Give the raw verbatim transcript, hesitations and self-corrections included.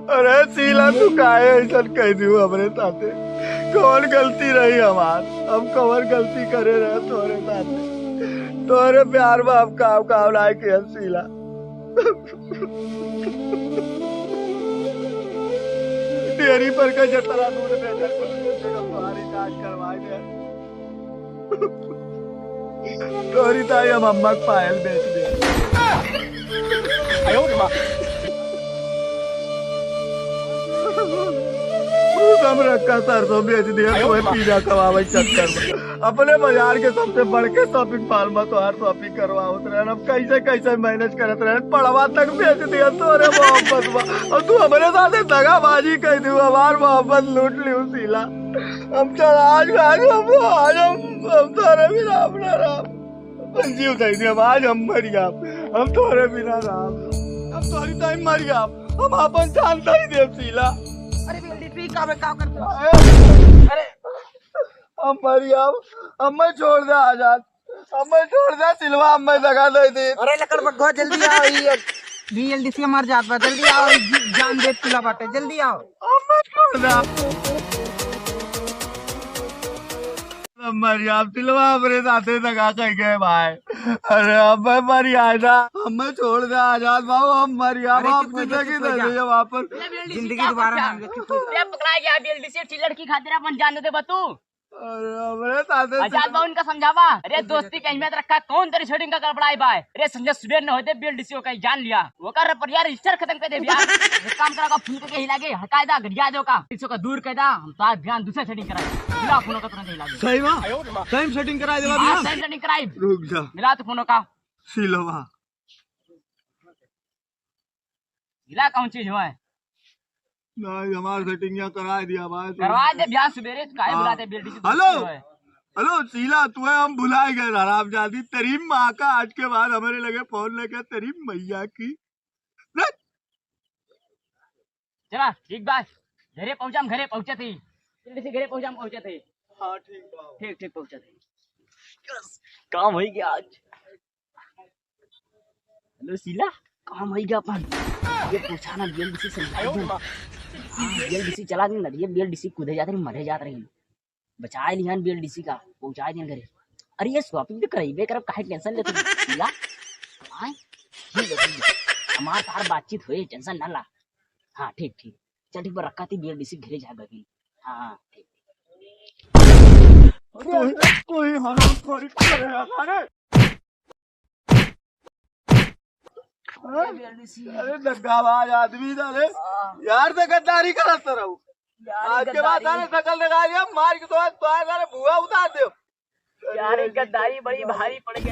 अरे शीला, तू काहे ऐसन कह दियो हमरे साथे? कौन गलती रही हमार? हम कौन गलती करे रहे तोरे साथे? तोरे प्यार में हम काम काम ना किया शीला। डेयरी पर का जतरा दूध बेचल, तुम्हारी जांच करवा दे। तोरी ताई हम अम्मा के पायल बेच दे। हम रखा सरसों बेच दिया, तो पीजा कमावे चक्कर में। अपने बाजार के सबसे बड़ के shopping mall में तोहार shopping करवावत रहे। अब कैसे कैसे manage करत रहे, पड़वा तक बेच दिया तोरे मोहब्बत में। और तू हमरे साथे दगाबाजी कर दियो, हमार मोहब्बत लूट लियो शीला। हम तो आज, आज हम, आज हम, हम तोरे बिना अपना राम। अपन जीव दे दे, हम आज हम मर गया, हम तोरे बिना राम। हम तोरी ताई मर गया, हम अपन जान दे दे शीला। अरे बेटी, का बे, का करते हो? अरे हम मर गया, हम छोड़ दे आजाद, हम छोड़ दे सिलवा, हम दगा दे दे। अरे लकड़ बग्घो, जल्दी आओ, ये बीएलडीसी मर जात बा, जल्दी आओ, ये जी-, जान दे तुला बाटे, जल्दी आओ। हम छोड़ दे। हम मर गया, अब सिलवा हमरे साथे दगा कर गए भाई। अरे अब मैं मर गया था, हमें छोड़ दे आजाद बाबू, हम मर गया, अरे, हम कितना कितना कितना कितना जा? दे वापस। जिंदगी दोबारा नहीं मिलेगी। ए, पकड़ा गया बीएलडीसी, अच्छी लड़की खातिर अपन जान दे बा तू। अरे, हमरे साथे आजाद बाबू, इनका समझावा। अरे, दोस्ती की अहमियत रखा, कौन तेरी setting का गड़बड़ाई बा? अरे, संजय सुबेर न होते बीएलडीसी का जान लिया। वो कर पर यार, register खत्म कर दे भैया। एक काम करा, फोन करके हिला के हटा दा, घटिया दो का। इसको का दूर कर दा, हम तो आज ध्यान दूसरे setting करा। मिला फोन का तुरंत हिला के। सही बा? सही में setting कराई देवा हाँ, भैया। सही setting कराई। रुक जा। मिला तो फोन का। सिलवा। हिला कौन चीज हुआ है? नहीं, हमार setting यहाँ कराई दिया भाई। करवा दे भैया, सुबेरे काहे हाँ। बुलाते बीएलडीसी हेलो। दोस्ती है। हेलो, शीला, तुम्हें हम भुला गए, हरामजादी। तेरी माँ का आज के बाद हमारे लगे फोन लेके तेरी मैया की। चला, ठीक बा। घरे पहुँचा, हम घरे पहुँचे थे। जल्दी से घरे पहुँचा, हम पहुँचे थे। हाँ, ठीक बा। ठीक, ठीक, पहुँचे थे। काम हो गया आज। हेलो शीला, काम हो गया अपन। ये पहुँचाना बीएलडीसी से निकाल दो। हाँ, बीएलडीसी चला गई ना, ये बीएलडीसी कूदे जात रही, मरे जात रही। बचाए लिहन बीएलडीसी का, पहुँचाए दिहन घरे। अरे ये shopping तो करइबे करब, काहे tension लेत हो शीला? हाँ, ठीक है, ठीक है। हमार तार बातचीत होए, tension ना ला। हाँ, ठीक, ठीक। चल ठीक बा, रखा थी बीएलडीसी घरे जाए बहिन। हाँ, हाँ, ठीक। कोई, कोई हरामखोरी करे है, अरे। अरे दगाबाज आदमी साले। यार से गद्दारी करत रहो। आज के बाद साले शकल दिखा दिया, मार के तो आज, तो आज साले भुआ उतार दे। यार, ये गद्दारी बड़ी भारी पड़ गई।